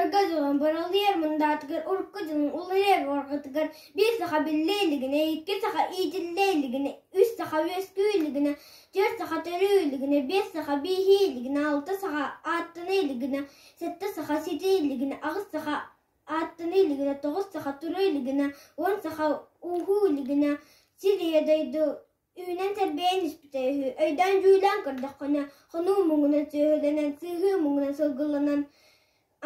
Былыргы дьылын быралыйар мындаатыгар, урукку дьылын уларыйар уорҕатыгар биир саха биллэ илигинэ, икки саха иитиллэ илигинэ, үс саха үөскүү илигинэ, түөрт саха төрүү илигинэ, биэс саха бииһии илигинэ, алта саха ааттана илигинэ, сэттэ саха ситэ илигинэ, аҕыс саха ааттана илигинэ, тоҕус саха тура илигинэ, уон саха ууһуу илигинэ, сир ийэ дойду Үүнэн сэрбэйэн испитэ үһү, өйдөөн-дьүүлээн көрдөххүнэ, хонуу муҥунан сүөһүлэнэн, сыыһыы муҥунан сылгыланан,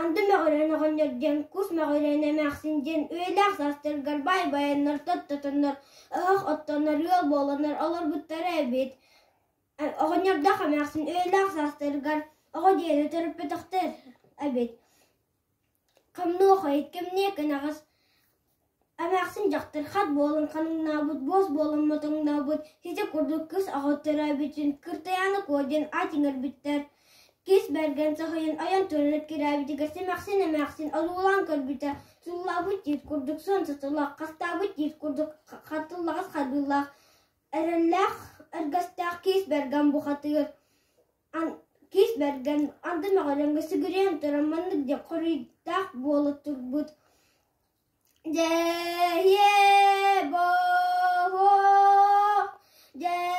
анды мөҕүрэн оҕонньор диэн, кус мөҕүрэн эмээхсин диэн үйэлээх саастарыгар баай байаннар, тоттотоннор, оһох оттонор, ыал буоланнар олорбуттара эбит. Оҕонньордоох эмээхсин үйэлээх саастарыгар оҕо диэни төрөппөтөхтөр эбит. Хомнуохай, кэмниэ кэнэҕэс Эмээхсин дьахтар хат буолан ханыҥнаабыт, буос буолан мотоҥнообут, сити курдук кыс оҕо төрөөбүтүн Кыртайааны Куо диэн аат иҥэрбиттэр. Кис бэргэн соһуйан ойон туран эккирээбитигэр симэхсин эмээхсин одуулаан көрбүтэ, сууллаабыт тиит курдук суон сотолоох, хастаабыт тиит курдук хатыллаҕас хардыылаах, эрэллээх аргыстаах киис бэргэн бухатыыр Киис бэргэн анды мөҕүлэҥҥэ сүгүрүйэн туран маннык диэн хоруйдаах буола турбут: Дьэ-һиэ-бо-һо, дьэ.